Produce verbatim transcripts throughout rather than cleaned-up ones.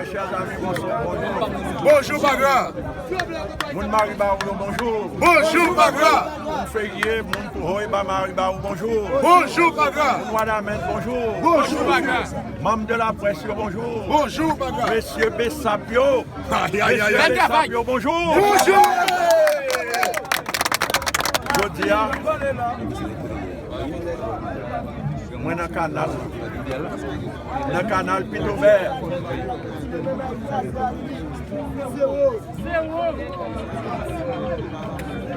Chers amis, bonsoir, bonjour. Bonjou, Pagra. Moun Maribawou yo, bonjou. Bonjou, Pagra. Moun Ferye, moun Hoy ba Maribawou, bonjou. Bonjou, Pagra. Moun Wanament, bonjou. Bonjou, Pagra. Manm de la près yo, bonjou. Bonjou, Pagra. Mesye Besap yo. Ay, ay, ay, ay. Mesye Besap yo, bonjou. Bonjou. Jodi a, mwen nan kanal. Nan kanal Pitobè.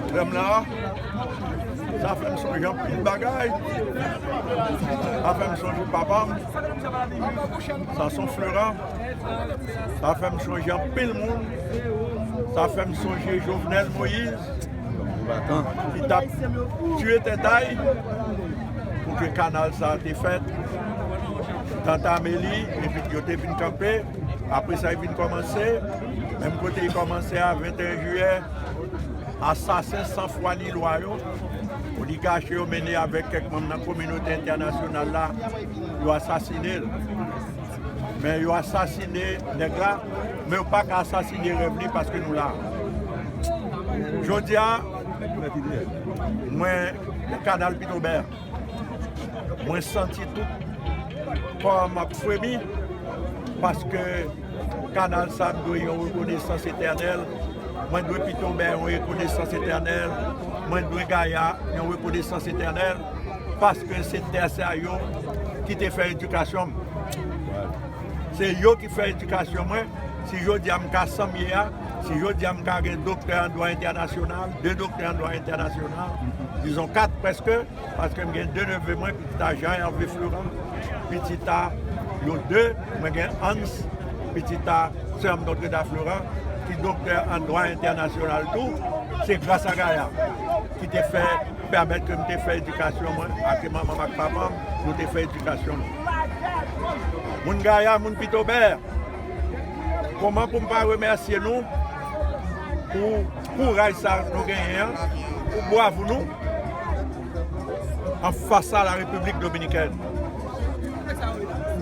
Frè m la, sa fè m sonje anpil bagay. Sa fè m sonje papa m. Sa se yon Florent. Sa fè m sonje anpil moun. Sa fè m sonje Jovenel Moïse ki t ap tiye tèt a l pou ke kanal sa a te fèt. T antame li, epi yo te vin kanpe. Apre sa, li vin kòmanse. Menm kote li kòmanse a, venteyen jiyè, asasen san fwa ni lwa yo, oligachi yo mennen avèk kèk manm nan kominote entènasyonal la, yo asasinen l. Men yo asasinen nèg la, men yo pa ka asasinen rèv li paske nou la. Jodi a, mwen, kanal Pitobè, mwen santi tout kò m ap fremi, paske kanal sa a dwe yon rekonesans etènèl. Mwen dwe Pitobè yon rekonesans etènèl. Mwen dwe Gaya yon rekonesans etènèl. Paske se tè sa yo ki te fè edikasyon m. Se yo ki fè edikasyon mwen. Si jodi a m ka sa m ye a, si jodi a m ka gen doktè an dwa entènasyonal, de doktè an dwa entènasyonal, dizon kat prèske, paske m gen de neve mwen, pitit a Jean Hervé Florent, pitit a yo de, mwen gen Hans, pitit a sè m Notre Dame Florent, ki doktè an dwa entènasyonal tou, se gras a Gaya ki te fè, pèmèt ke m te fè edikasyon mwen, ake manman m ak papa m, nou te fè edikasyon nou. Moun Gaya, moun Pitobè, kòman pou m pa remèsye nou pou kouraj sa nou genyen an, pou bravou nou anfas a la Repiblik Dominikèn.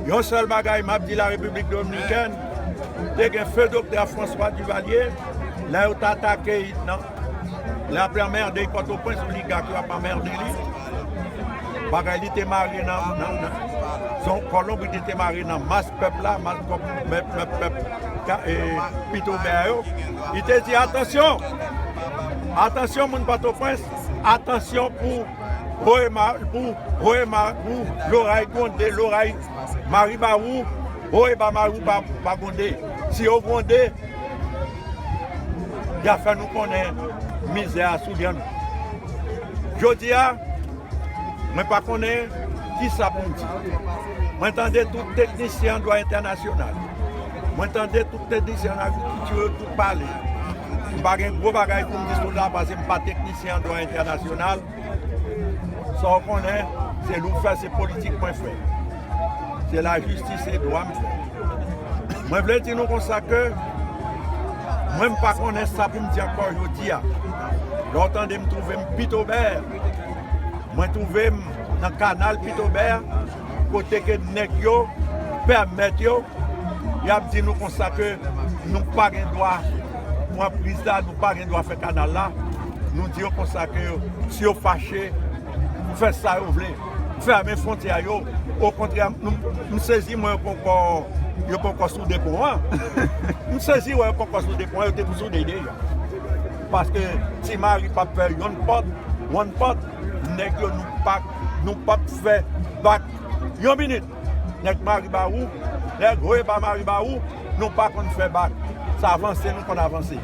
Yon sèl bagay m ap di la Repiblik Dominikèn, te gen feu doktè François Duvalier, lè yo t atake nan, lè ap anmède Pòtoprens, oligak yo ap anmède li. Bagay li te mare nan, nan, nan, se yon kolonb li te mare nan mas pèp la, mas pèp, pèp, pèp, pèp, ka, e, Pitobè yo. Li te di, "Atansyon! Atansyon, moun Pòtoprens! Atansyon pou Hoy Ma-, pou Hoy Ma-, pou loray gwonde, loray Maribawou, Hoy ba Maribawou pa gwonde. Si yo gwonde, y a fè nou konnen mizè a sou dyan nou." Jodi a, mwen pa konnen kisa pou m di. Mwen tande tout teknisyen an dwa entènasyonal. Mwen tande tout teknisyen an agrikilti yo tout pale. M pa gen gwo bagay pou m di sou la paske m pa teknisyen an dwa entènasyonal. Sa w konnen, se li w fè, se politik mwen fè. Se lajistis, se dwa m fè. Mwen vle di nou konsa ke mwen m pa konnen sa pou m di ankò jodi a. Lè w tande m twouve m Pitobè, mwen twouve m nan kanal Pitobè, kote ke nèg yo pèmèt yo, y ap di nou konsa ke nou pa gen dwa pran priz la, nou pa gen dwa fè kanal la. Nou di yo konsa ke si yo fache, fè sa yo vle, fèmen fwontyè yo. Okontrè, nou, m sezi mwen yo poko, yo poko soude pon an. M sezi wè yo poko soude pon an, yo te pou soude deja. Paske Ti Mari p ap fè yonn pòt, one pòt, nèg yo nou pa, nou p ap fè bak yon minit. Nèg Maribawou, nèg Hoy ba Maribawou, nou pa konn fè bak. Sa avanse, nou konn avanse.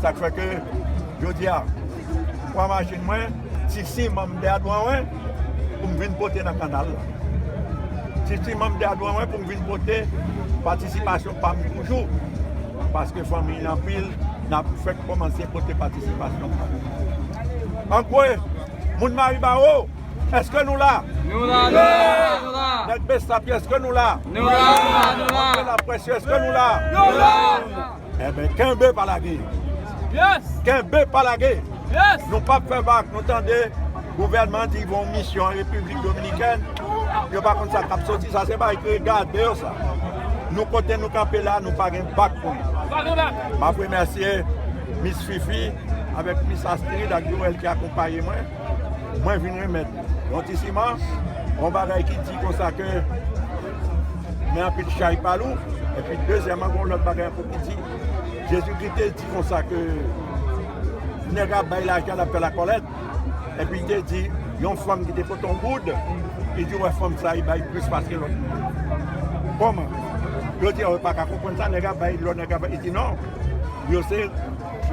Sa k fè ke, jodi a, pran machin mwen, ti siman m dèyè dwa mwen, pou m vin pote nan kanal la. Ti siman m dèyè dwa mwen pou m vin pote patisipasyon pa m toujou. Paske fanmi anpil, n ap fèk kòmanse pote patisipasyon pa nou. Anmwey, moun Maribawou, èske nou la? Nou la, nou la, nou la. Nèg Besap yo, èske nou la? Nou la, nou la, nou la. Moun de laprès yo, èske nou la? Nou la. Enben, kenbe pa lage. Yes. Kenbe pa lage. Yes. Nou p ap fè bak, nou tande gouvènman di yon misyon an Repiblik Dominikèn. Yo pa konn sa k ap soti, sa se bagay ki regarde yo sa. Nou kote nou kanpe la, nou pa gen bak pou li. M ap remèsye Miss Fifi avèk Miss Astrid ak Joël ki akonpaye mwen. Mwen vin remèt yon ti siman, yon bagay ki di konsa ke men anpil chay pa lou. Epi dezyèmman, gen yon lòt bagay ankò ki di, Jezikri te di konsa ke nèg ap bay lajan, l ap fè lakòlèt. Epi li te di, yon fanm ki te pote yon goud, li di, wè fanm sa, li bay plis pase lòt moun. Kòman? Yo di, yo pa ka konprann sa, nèg ap bay, lòt nèg ap bay. Li di, non. Yo se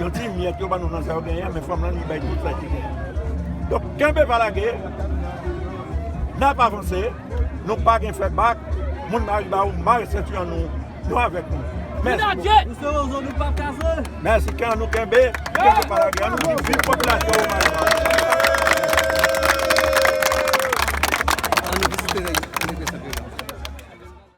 yon ti myèt yo ban nou nan sa yo genyen, men fanm lan, li bay tout sa ki genyen. Donk, kenbe pa lage, n ap avanse, nou pa gen fè bak, moun Maribawou, mare senti an nou, nou avèk nou. Mèsi. Nou se Wozo, nou p ap kaze. Mèsi, kan nou kenbe, kenbe pa lage, an nou di viv popilasyon Maribawou. An nou vizite nèg, nèg de Saint-Pierre.